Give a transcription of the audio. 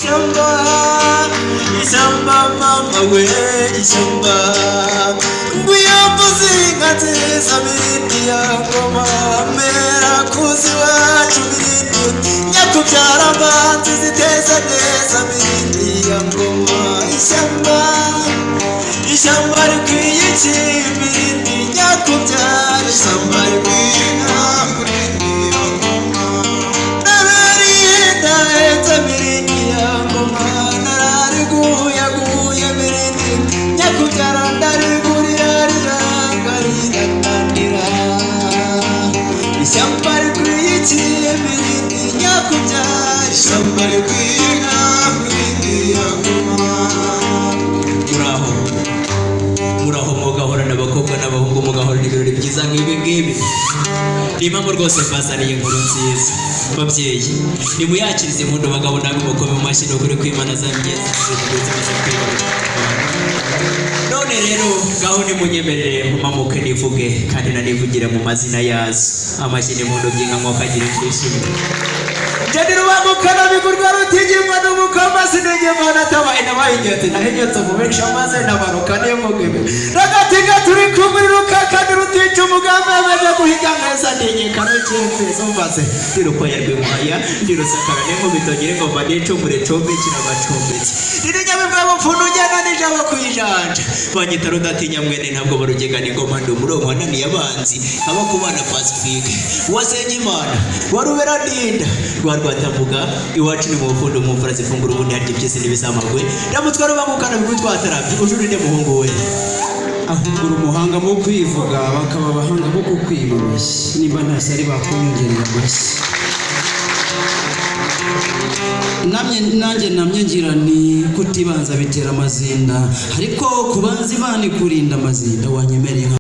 Ishyamba, ishyamba, mama we, ishyamba. Ngwiyo mbuzi inka nziza, Mirindi ya ngoma, mera kuzi iwacu, Mirindi nyakubyara, mbanzi ziteza neza, Mirindi ya ngoma. Ishyamba, ishyamba rikwiye iki, Mirindi nyakubyara? Ishyamba rikwiye inka, Mirindi ya ngoma. Nararihendahenze, Mirindi ya ngoma, narariguyaguye, Mirindi nyakubyara, ndarigurira riranga rirananira. Ishyamba rikwiye iki, Mirindi nyakubyara? Ishyamba rikwiye inka, Mirindi ya ngoma. Muraho, muraho, mugahorana abakobwa n'abahungu, mugahorana ibirori byiza nk'ibi ngibi. Ni impamvu rwose mbazaniye inkuru nziza. Babyeyi, nimuyakirize impundu, bagabo namwe mukome mu mashyi. Ni ukuri kw'Imana zamigenzi zimaze kwibaruka. None rero ngaho nimunyemerere mpamuke nivuge kandi nanivugire mu mazina yazo. Amashyi n'impundu by'inka kagira ibyishimo. Jadi rubangukana bigurwa rutigimwa n'umukoma, sinigimana tabaye nabaye ingenzi nahinyutse umubisha maze nabaruka n'imugebe ragatiga turi kumuriruka kandi rutica umugambi amaze guhiga neza ndinyika n'ikimfizi umvaze ndi rukoya rw'inkwaya, ndi rusakara n'inkubito nyir'ingoma, n'icumure cumbikira abacumbitsi, ndi nyamibwa bupfuna ujyana n'ijabo ku ijanja, banyita rudatinya mwene ntabwo barugegana ingoma, ndi umurongo wananiye abanzi abo kubana Pacifique wasenye Imana warubera ndinda rwa rwatambuga. Iwacu ni mu bufundo, mu mfura zifungura ubundi harya iby'isi n'ibisamagwe. Ndamutwara bangukana bigwi twataravye ujurinde muhungu we. Ahubwo umuhanga mu kwivuga, bakaba abahanga bo kukwima amashyi. Nimba nta shyari, bakunyongerera amashyi. Namye nanjye namye ngira ni kutibanza bitera amazinda, ariko kubanza Imana ikurinda amazinda. Wanyemereye nka